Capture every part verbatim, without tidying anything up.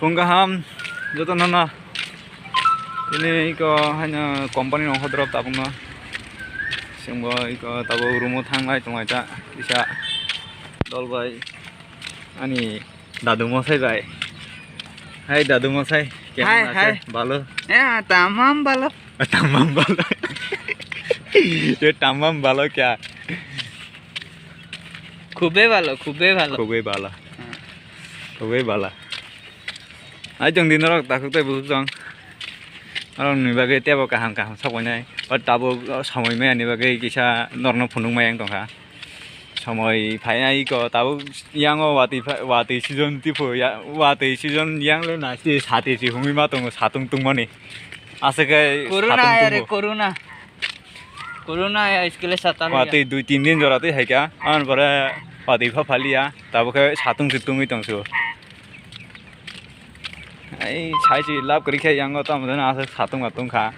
Phung kaham joto no no. Tini iko haino company rok hodrop tabuk no. Chwngbo iko tabuk room o thanglai tonglai ta kisa dol bai ani dadu mosai bai. Hai dadu mosai, kemon hai, ache? Hai. Balo? Eh, tamam balo. Tamam balo. Ye tamam balo kya? Khubei balo, khubei balo. Khubei bala. Hmm. Khubei bala. Ai chwng di norok takhuk tei bukhuk chwng. Norok ni bagwi tebo kaham kaham sok bai nai. O tabuk somoi maya ni bagwi kisa norok no phunuk maya wng tongkha. Somoi phainai iko tabuk yango watwi pha-, watwi season tipo ya, watwi season yang le na si sati si hungwi ma tongo satung tungmani. Aswk khe corona satung aya re, tungo. Corona. Corona ya iskele sata lo ya. Watwi dui tin din jora twi hai kha. An pore watwi pha phali ya. Tabuk khe satung se tungwi tong su. Ai, sai si lab kwrwi khe yango tamo jani aswk satung matung kha.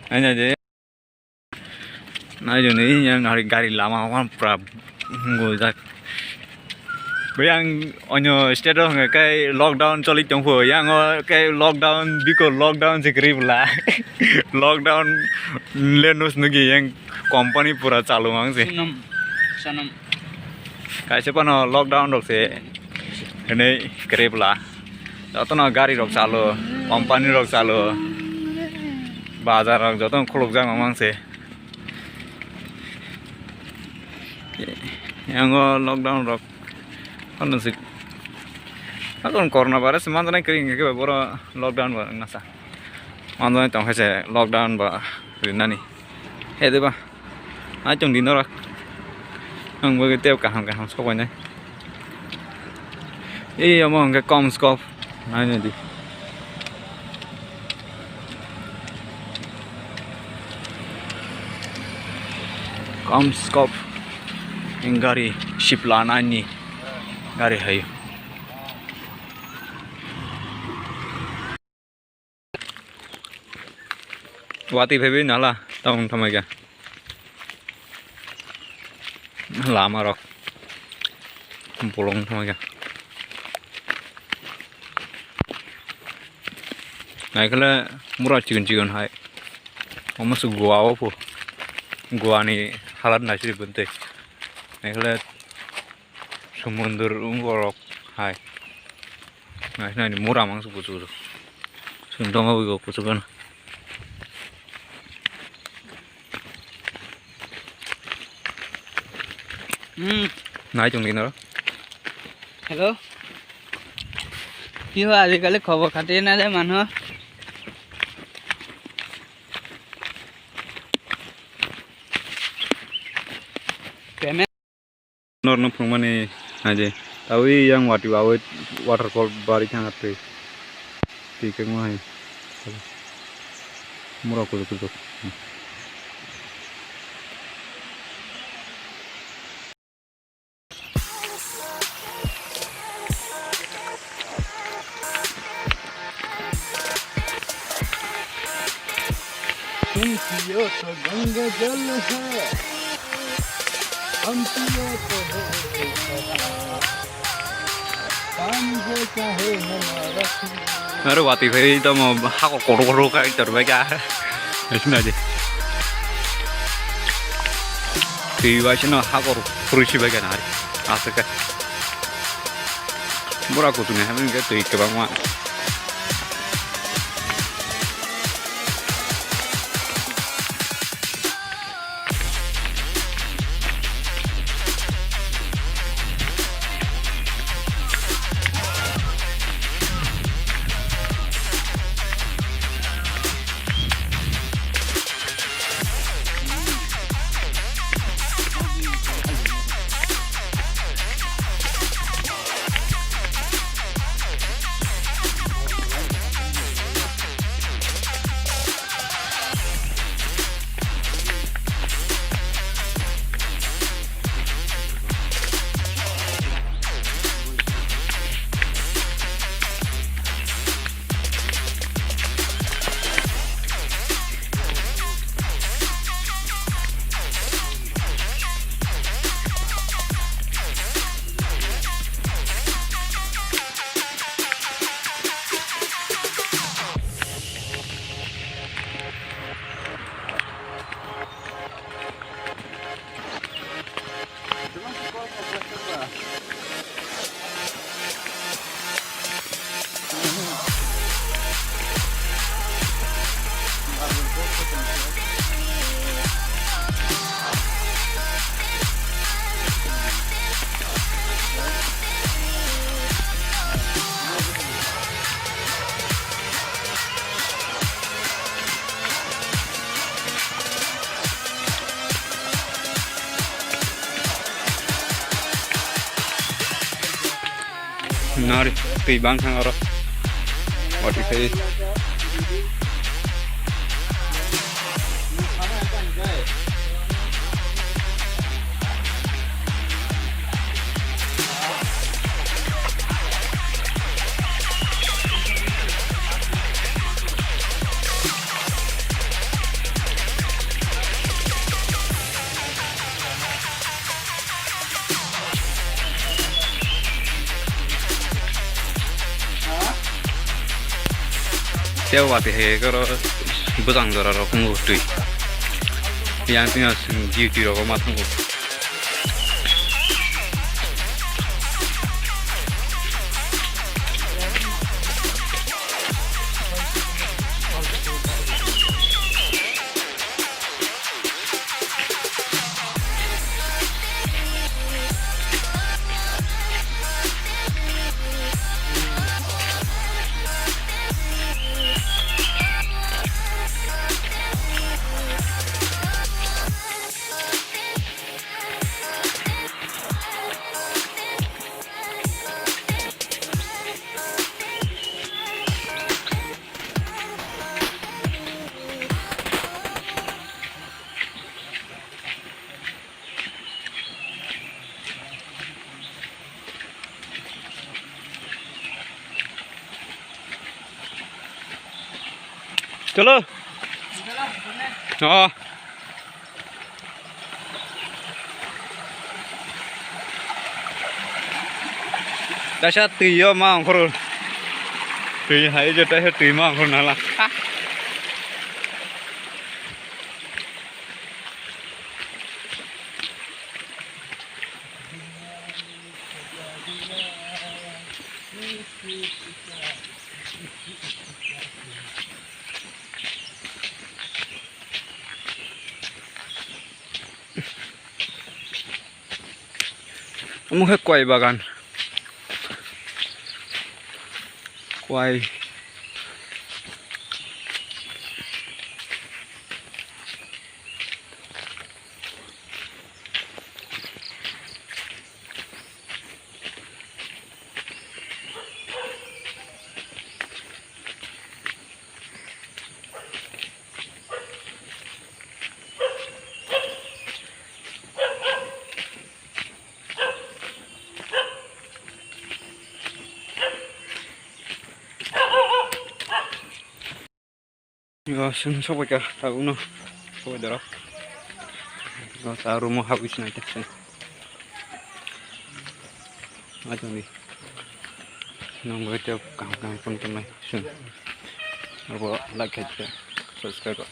Ai, nai de. Nai jani yang hari gari lama wan pura gojak. Yang onyo state o hwnga khe lockdown choli tong pho, yang o khe lockdown, biko lockdown se kwrwi bwla. Lockdown le nus nugi yang company pura chalu mang se. Sonam, sonam. Kaisa phano lockdown rok se hinwi kwrwi bwla. Jotono gari rok chalo, company rok chalo, bazar rok jotono khulukjak mang se. Yango lockdown rok phano se, hakon corona virus manjanai kwrwi hwnkhe boro lockdown bo wngna sa. Manjani tong khe se lockdown ba rinani. He de ba. Ai chwng di norok. Ang bagwi tei kaham kaham sok bai nai. Ei omo hwnkhe kom skop. Nai nai di. Kom skop. Ang gari sip lanani. Gari hai. Watwi phaiwi nala tamo wng thangma khe lama rok bolong wng thangma khe naikhe le mura chikon chikon hai omo se Goa o pho Goa ni halat naisidi bwntwi naikhe le. Sumundur wngorok hai. Naisnani mura mangsa kuchuk kuchuk. Sundong abo kuchuk gana. Hmm. Nai tong di noro. Hello. Ki ho, ajikali khobor khati na de mano. Payment. Norno phwrwngmani naidi. Tabwi yang watwi wawi waterfall bari thangkha twi. Twi kwbangma hai. Mura kuchuk kuchuk. तुम पियो तो गंगा जल है, हम पियो तो है शराब। पानी जैसा है हमारा पीना। Aro watwi phai tamo hakor kotor kotor khai tor bai kha. Sina je. Twi bai sino hakor phurui si bai kha nari. Aswk khe. Bura kuchukni hai hwnkhe twi kwbangma. Nari twi bang thang oro. Oti khai. Tei watwi hai khe oro bwsang jora rok wngo twi. Yang twi duty rogo ma thango. Cholo. Oh. Kaisa twi o ma ongkhoro. Twi hai je kaisa twi ma ongkhoro nala. Omo khe kwai bagan. Kwai. Yo, chwng sokbaikha tabukno, sokbai dorok. Yo, ta room o habwi sinai ta chwng. Ajoni. Nang bai tei kaham kaham phone tongnai chwng. Abo like khai tei subscribe.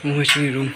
Omo hai chini room.